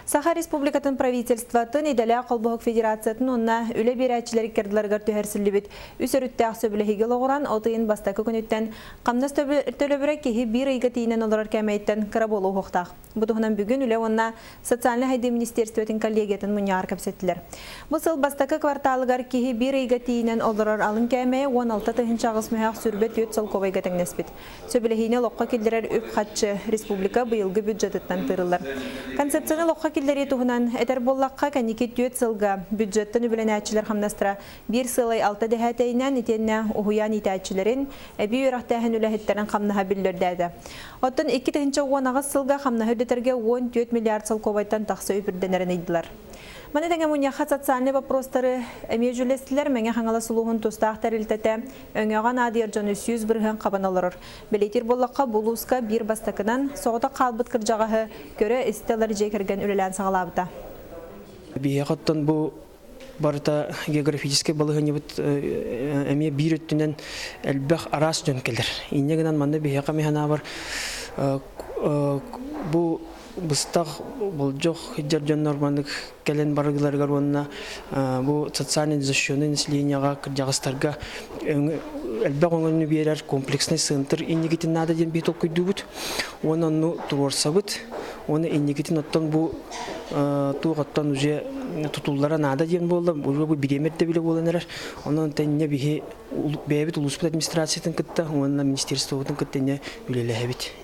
Саха Республикатын правительствотын, идэлээх холбоһук федерациятын уонна үлэ биэрээччилэр иккардыларыгар түһэрсиллибит үс өрүттээх сөбүлэһиигэ олоҕуран, от ыйын бастакы күнүттэн хамнас төлөбүрэ киһи биир ыйга тиийинэн олорор кээмэйиттэн кыра буолуохтаах. Бу туһунан бүгүн Үлэ уонна социальнай сайдыы министиэристибэтин коллегиятын мунньаҕар кэпсэттилэр. Бу сыл бастакы кварталыгар киһи биир ыйга тиийинэн олорор алын кээмэйэ 16 8 84 солкуобайга тэҥнэспит. Сөбүлэһиини олоххо киллэрэр үп-харчы республика быйылгы бюджетыттан тыырыллар. Концепцияны олоххо киллэрии туһунан этэр буоллахха, кэнники түөрт сылга бюджеттан үбүлэнээччилэр хамнастара биир сыалай алта дэһээтэйинэн итиэннэ уһуйаан иитээччилэрин, эбии үөрэхтээһин үлэһиттэрин хамнаһа биллэрдээтэ. Оттон 2018 сылга хамнаһы үрдэтэргэ 14 миллиард солкуобайтан тахса үп үрдэнэрин ыйдылар. Маны тэҥэ мунньахха социальнай вопростары эмиэ дьүүллэстилэр. Мэҥэ Хаҥалас улууһун тустаах тэрилтэтэ өҥөҕө наадыйар дьону 100% хабан олорор. Бэлиэтиир буоллахха, бу улууска биир бастакынан соҕотох хаалбыт кырдьаҕаһы көрө-истэ ылар дьиэ кэргэн үлэлээн саҕалаабыта. Биһиэхэ оттон бу барыта географическай балаһыанньабыт эмиэ биир өттүнэн элбэх араас дьон кэлэр. Инньэ гынан манна биһиэхэ мин санаабар бу быстах болдьох сылдьар дьоннор маннык кэлэн барыгыларыгар уонна бу социально защищенное населениеҕа кырдьаҕастарга элбэх өҥөнү биэрэр комплекснай центр инникитин наада диэн биһи толкуйдуубут уонна онну туруорсабыт уонна инникитин оттон бу туох оттон уже тутуллара наада диэн буолла уже бу бириэмэ ирдэбилэ буолан эрэр онон тэннэ биһи бэйэбит улууспут администрациятын кытта уонна министерствобытын кытта инньэ үлэлэһэбит.